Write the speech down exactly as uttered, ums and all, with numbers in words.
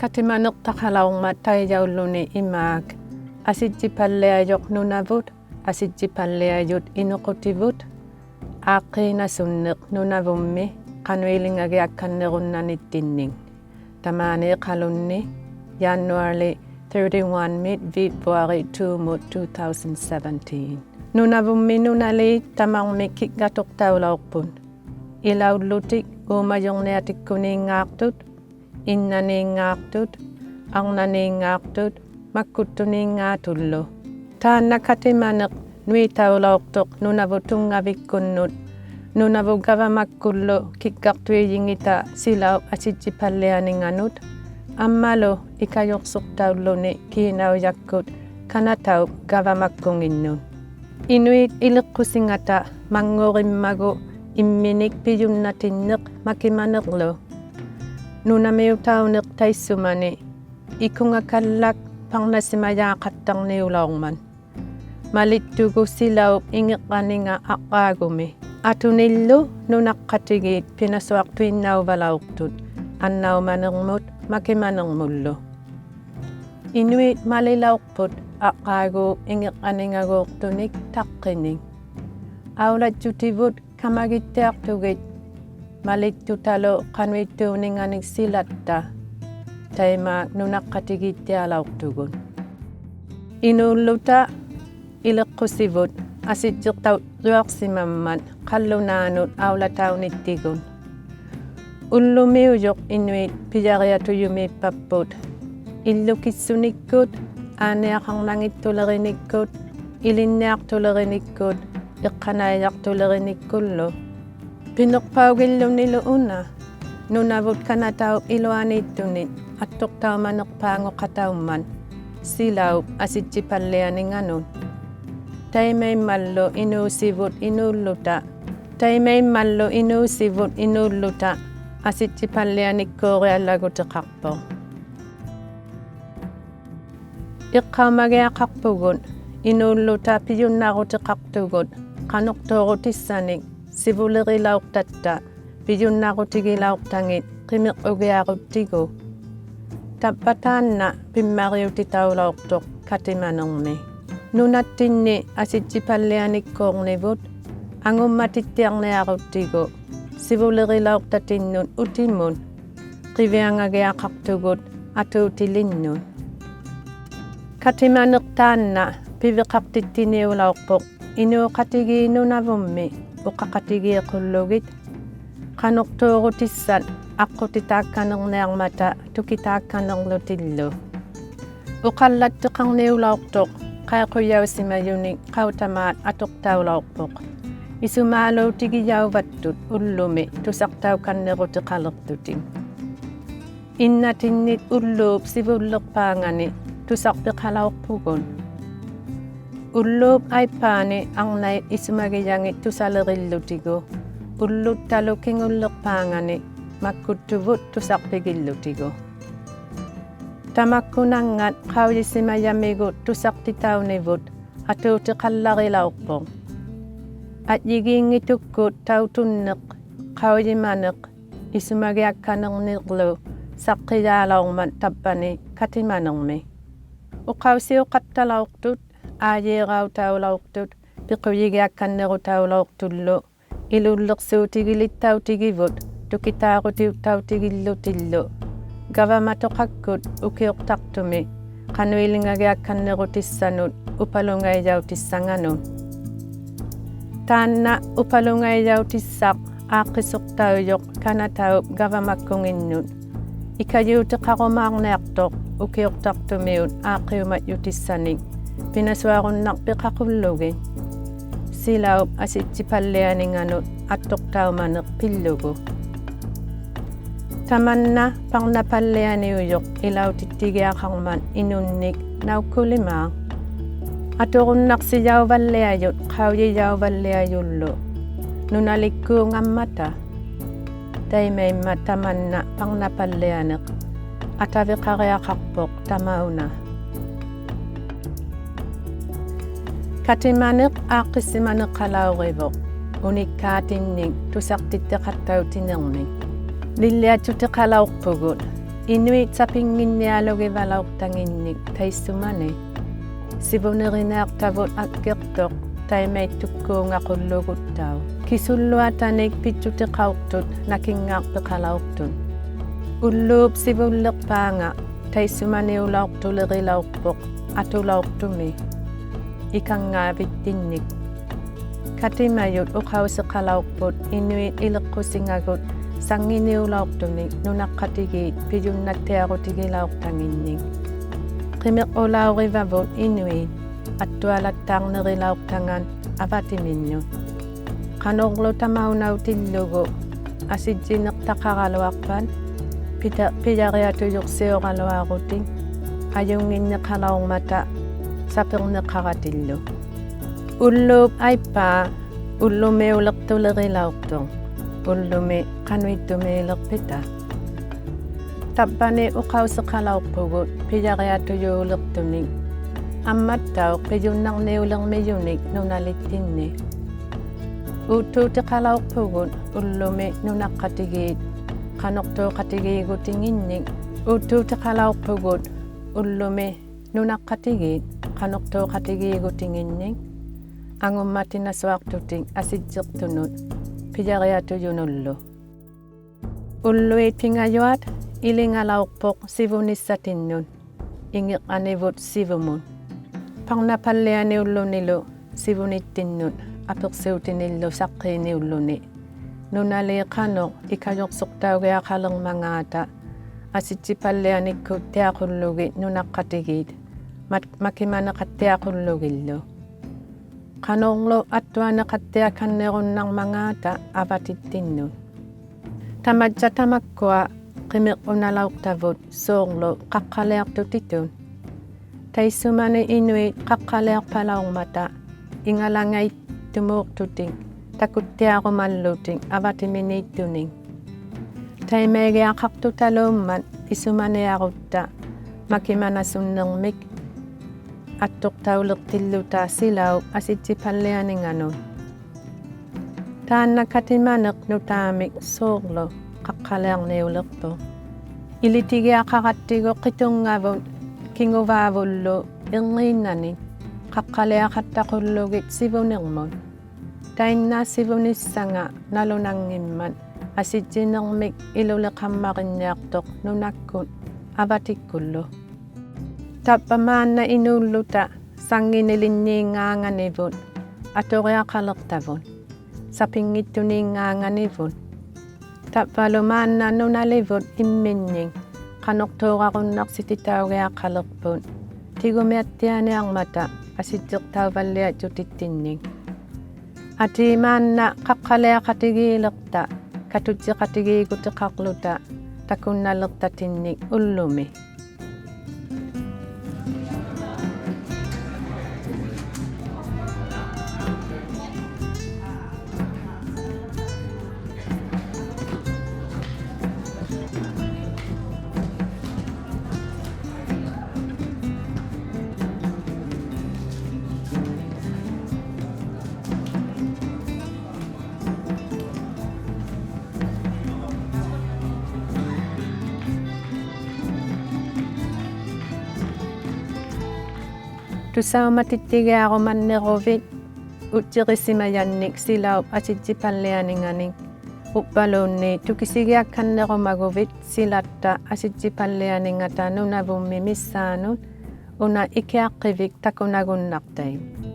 Katimaniqtaqalaurmat taijaulluni imaak, Asijjipalliajuq Nunavut, Asijjipalliajut Inuqutivut, aaqqiinasunniq Nunavummi qanuilingagiakkannirunnanittinnik. Tamaaniiqalunni January thirty-one-mit February two-mut two thousand seventeen. Nunavummi nunaliit tamarmik kiggatuqtaulauqput. Ilaullutik uumajurniatikkuniingaaqtut, innaniingaaqtut, arnaniingaaqtut, makkuttuniingaatullu. Taanna katimaniq nuitaulauqtuq Nunavut Tunngavikkunnut, Nunavut gavamakkullu kiggaqtuijinngita silaup Asijjipallianinganut, ammalu ikajuqsuqtaulluni kiinaujakkut Kanataup gavamakkunginnut. Inuit iliqqusingata manngurimmagu imminik pijunnatinniq makimaniqlu. Nunamiutauniq taissumani ikungakallak parnasimajaaqattarniulaurmat. Malittugu silaup ingiqraninga arraagumi. Atunillu nunaqqatigiit pinasuaqtuinnauvalauqtut annaumanirmut makimanirmullu. Inuit malilauqput arraaguup ingiqraningaguuqtunik taqqinik. Aulajjutivut kamagittiaqtugit malittutalu qanuittuuninganik silatta, taimaak nunaqqatigiittialauqtugut. Inuulluta iliqqusivut asijjiqtaujuaqsimammat qallunaanut aulataunittigut. Ullumiujuq inuit pijariatujumiippapput, illukissunikkut, aanniaqarnanngittulerinikkut, ilinniaqtulerinikkut, iqqanaijaqtulerinikkullu. Piniqpaugillunilu una, Nunavut Kanataup iluaniittunit attuqtaumaniqpaanguqataummat silaup Asijjipallianinganut. Taimaimmallu inuusivut inuulluta, taimaimmallu inuusivut inuulluta Asijjipallianikkuurialagutiqaqpuq. Iqqaumagiaqaqpugut inuulluta pijunnarutiqaqtugut qanuqtuurutissanik sivulirilauqtatta pijunnarutigilauqtangit qimirugiaruttigu. Tavva taanna pimmariutitaulauqtuq katimanirmi. Nunattinni Asijjipallianikkuurnivut angummatittiarniaruttigu sivulirilauqtatinnut utimut qiviangagiaqaqtugut atuutilinnut. Katimaniq taanna piviqaqtittiniulauqpuq inuuqatigiit Nunavummi uqaqatigiiqullugit qanuqtuurutissat aqqutitaakkanirniarmata tukitaakkanirlutillu. Uqallattiqarniulauqtuq qaiqujausimajunik qautamaat atuqtaulauqpuq. Isumaaluutigijauvattut ullumi tusaqtaukkannirutiqaliqtutik. Innatinnit ulluup sivulliqpaangani tusaqpiqalauqpugut. Ulluup aippaani arnait isumagijangit tusalirillutigu, ulluttalu kingulliqpaangani makkuttuvut tusaqpigillutigu. Tamakkunanngat qaujisimajamigut tusaqtitaunivut atuutiqallarilauqpuq. Ajjigiinngitukkut tautunniq qaujimaniq isumagiakkanirniqlu saqqijaalaurmat tavvani katimanirmi. Uqausiuqattalauqtut, aajiirautaulauqtut, piqujigiakkannirutaulauqtullu, ilulliqsuutigilittautigivut tukitaarutiuttautigillutillu, gavamatuqakkut ukiuqtaqtumi qanuilingagiakkannirutissanut upalungaijautissannganut. Taanna upalungaijautisaq aaqqisuqtaujuq Kanataup gavamakkunginnut ikajuutiqarumaarniaqtuq ukiuqtaqtumiut aaqqiumajjutissanik pinasuarunnaqpiqaqullugit silaup Asijjipallianinganut attuqtaumaniq pillugu. Tamanna parnapallianiujuq ilautittigiaqarmat inunnik naukkulimaaq. Aturunnaqsijauvalliajut qaujijauvalliajullu nunalikkuungammata. Taimaimmat tamanna parnapallianiq ataviqariaqaqpuq tamauna. Katimaniq aaqqisimaniqalaurivuq unikkaatinnik tusaqtittiqattautinirmik. Lilliajjutiqalauqpugut Inuit sapinnginnialugivalauqtanginnik taissumani. Sivuniriniaqtavut aggiqtuq taimaittukkuungaqulluguttauq. Kisulluatanik pijjutiqauqtut nakinngaaqpiqalauqtut. Ulluup sivulliqpaanga taissumaniulauqtulirilauqpuq atulauqtumi ikanngavittinnik. Katimajut uqausiqalauqput inuit iliqqusingagut sannginiulauqtunik nunaqqatigiit pijunnattiarutigilauqtanginnik. Qimiqulaurivavut inuit attualattaarnirilauqtangat avatiminnut. Qanurlu tamaunautillugit asijjiniqtaqaraluaqpat pija-, pijariatujuqsiuraluarutik ajunnginniqalaurmata sapirniqaratillu. Ulluup aippaa ullumiuliqtulirilauqtuq. Ullumi qanuittumiiliqpita? Tavvani uqausiqalauqpugut pijariatujuuliqtunik ammattauq pijunnarniulirmijunik nunalittinni. Uuttuutiqalauqpugut ullumi nunaqqatigiit qanuqtuuqatigiigutinginnik. Uuttuutiqalauqpugut ullumi nunaqqatigiit qanuqtuuqatigiigutinginnik angummatinasuaqtutik asijjiqtunut pijariatujunullu. Ulluit pingajuat ilingalauqpuq sivunissatinnut ingiqanivut sivumut. Parnapallianiullunilu sivunittinnut apiqsiutinillu saqqiiniulluni. Nunali qanuq ikajuqsuqtaugiaqalirmangaata asijjipallianikkuttiaqullugit nunaqqatigiit mat-, makimaniqattiaqullugillu. Qanurlu attuaniqattiakannirunnarmangaata avatittinnut. Tamajja tamakkua qimiqunalauqtavut suurlu qaqqaliaqtutitut. Taissumani inuit qaqqaliaqpalaurmata ingalangaitumuuqtutik takuttiarumallutik avatiminiittunik. Taimaigiaqaqtutaluummat isumaniarutta makimanasunirmik attuqtauliqtilluta silaup asijjipallianinganut. Taanna katimaniq nutaamik suurlu qaqqaliarniuliqpuq. Ilitigiaqarattigu qitunngavut kinguvaavullu irngiinnanik qaqqaliaqattaqullugit sivunirmut. Tainna sivunissanga nalunanngimmat asijjinirmik iluliqammarinniaqtuq nunakkut avatikkullu. Tavva maanna inuulluta sannginilinniingaanganivut aturiaqaliqtavut sapinngittuniingaanganivut. Tavvalu maanna nunalivut imminnik qanuqtuurarunnaqsititaugiaqaliqput tigumiattianiarmata asijjiqtauvalliajjutittinnik. Atii maanna qaqqaliaqatigiiliqta katujjiqatigiigutiqarluta takunnaliqtatinnik ullumi. Tusaumatittigiarumanniruvit ujjirisimajannik silaup asijjipallianinganik, uvvaluunniit tukisigiakkannirumaguvit silatta asijjipallianingata Nunavummi missaanut una ikiaqqivik takunagunnaqtait.